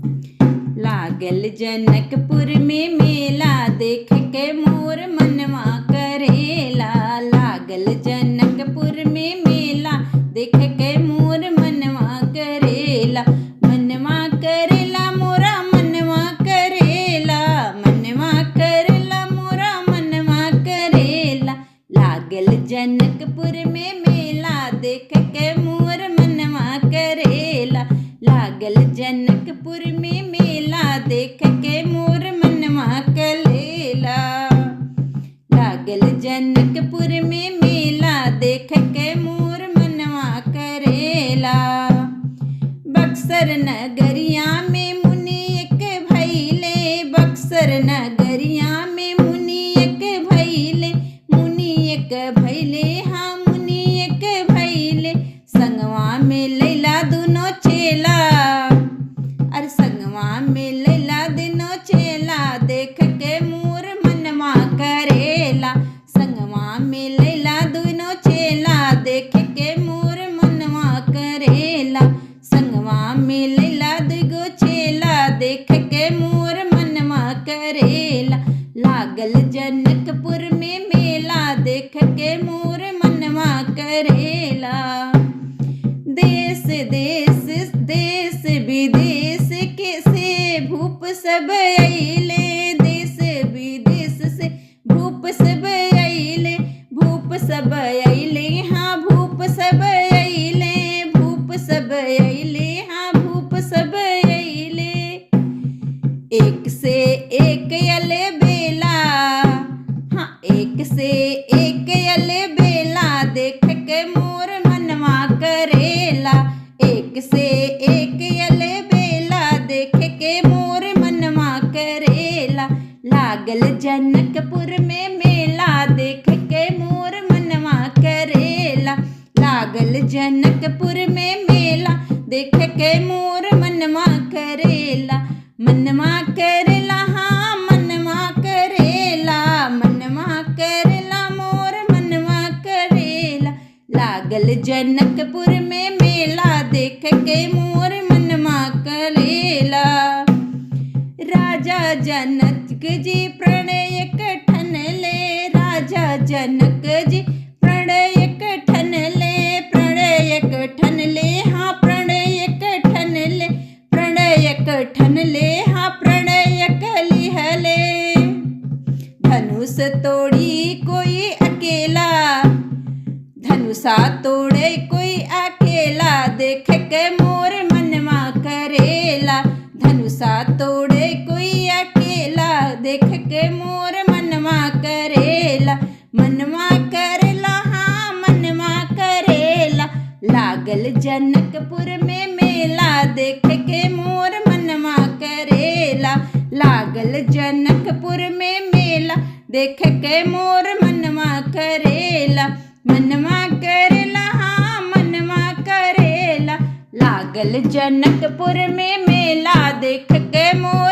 लागल जनकपुर में मेला देख के मोर मनवा करेला। लागल जनकपुर में मेला देख के मोर मनवा करेला। मनवा करेला मोरा मनवा करेला, मनवा करेला मोरा मनवा करेला। लागल जनकपुर में मेला देख के मोर मनवा करेला। लागल जनकपुर में मेला देख के मोर मनवा कलेला। लागल जनकपुर में मेला देख के मोर मनवा करेला। बक्सर नगरिया में मुनि एक भैले, बक्सर नगरिया में मुनि एक भैले। मुनि एक भैले हाँ मुनि एक भैले, संगवा में लैला दुनो चेला। अरे संगवा में लैला दुनो चेला देख के मोर मनवा करेला। संगवा में लैला दुनो चेला देख के मोर मनवा करेला। संगवा में लैला दुगो चेला देख के मोर मनवा करेला। लागल जनकपुर में मेला देख के मोर मनवा करेला। देश देश देश विदेश के से भूप सब अइले, देश विदेश से भूप सब अइले। भूप सब अइले हाँ भूप सब अइले, भूप सब अइले हाँ भूप सब अइले। एक से एक अले बेला, हाँ एक से एक अले बेला देख के मोर मनवा करेला। एक से एक अले बेला देख के मोर मनवा करेला। लागल जनकपुर में मेला देख के मोर मनवा करेला। लागल जनकपुर में मेला देख के मोर मनवा करेला। मनवा करेला हाँ मनवा करेला, मनवा करेला मोर मनवा करेला। लागल जनकपुर में मेला देख के मोर मनवा करेला। राजा जनक जी प्रणय कठन ले, राजा जनक जी प्रणय कठन ले। प्रणय कठन ले हाँ प्रणय कठन ले, प्रणय कठन ले हाँ प्रणय कलिहले। धनुष तोड़ी कोई अकेला, धनुषा तोड़े कोई अकेला देख के मोर मनवा करेला। धनुषा तोड़े कोई अकेला देख के मोर मनवा करेला। मनवा करेला हाँ मनवा करेला। लागल जनकपुर में मेला देख के मोर मनवा करेला। लागल जनकपुर में मेला देख के मोर मनवा करेला। मनवा करेला हाँ मनवा करेला। लागल जनकपुर में मेला देख के मोर